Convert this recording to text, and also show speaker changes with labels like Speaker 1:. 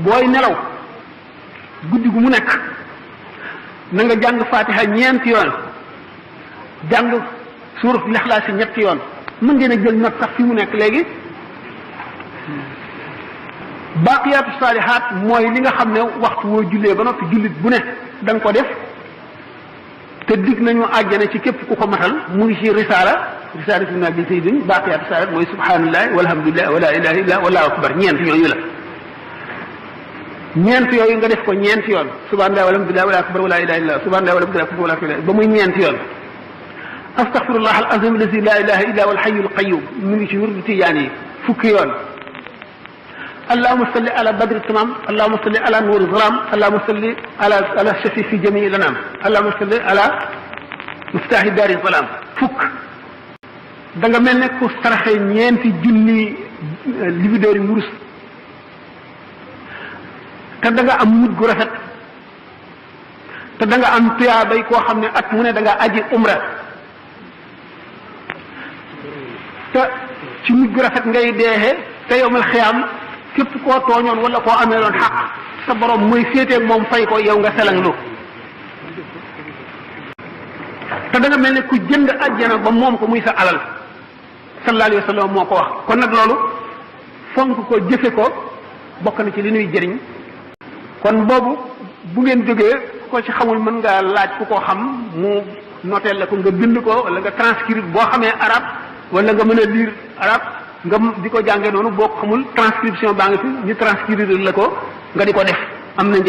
Speaker 1: booy nelaw guddi gu mu nekk na nga jàng fatiha ñeenti yoon jàng suurat Ixlaas ñetti yoon mën ngeen a jël nag sax fi mu nekk léegi baaqiyaatu saalihaat mooy li nga xam ne waxtu woo jullee ba noppi jullit bu ne da nga ko def te dig nañu àjjana ci képp ku ko matal mu ngi ci risaala fi naa bi sayyidin baaqiyaatu saalihaat mooy subhanallah walhamdulillah wala ilaha illa wallahu akbar ñeent yooyu la ñeent yooyu nga def ko ñeenti yoon subhanallah walhamdulillah wala akbar wala ilaha illa subhanallah walhamdulillah wala akbar ba muy ñeenti yoon astaghfirullah al azim allazi la ilaha illa huwa al hayyul qayyum mu ngi ci wirdu tijaan yi fukki yoon allahumma salli ala badri tamam allahumma salli ala nuuri zalam allahumma salli ala shafi fi jamii lanam allahumma salli ala muftahi daari zalam fukk da nga mel ne ku saraxe ñeenti junni libidoori wurus te da nga am mujj gu rafet te da nga am tuyaabay koo xam ne at mu ne da nga aji umra te ci mujj gu rafet ngay deexee te yowmal xiyaam képp koo tooñoon wala koo amee loon xaq sa borom mooy féeteeg moom fay ko yow nga selanglu te da nga mel ne ku jënd àjjana ba moom ko muy sa alal sallallahu alayhi wa sallam moo ko wax kon nag loolu fonk ko jëfe ko bokk na ci li ñuy jëriñ kon boobu bu ngeen jógee ku ko ci xamul mën nga laaj ku ko xam mu noteel la ko nga bind ko wala nga transcrire boo xamee arab wala nga mën a lire arab nga di ko jàngee noonu boo ko xamul transcription baa nga fi ñu transcrire la ko nga di ko def am na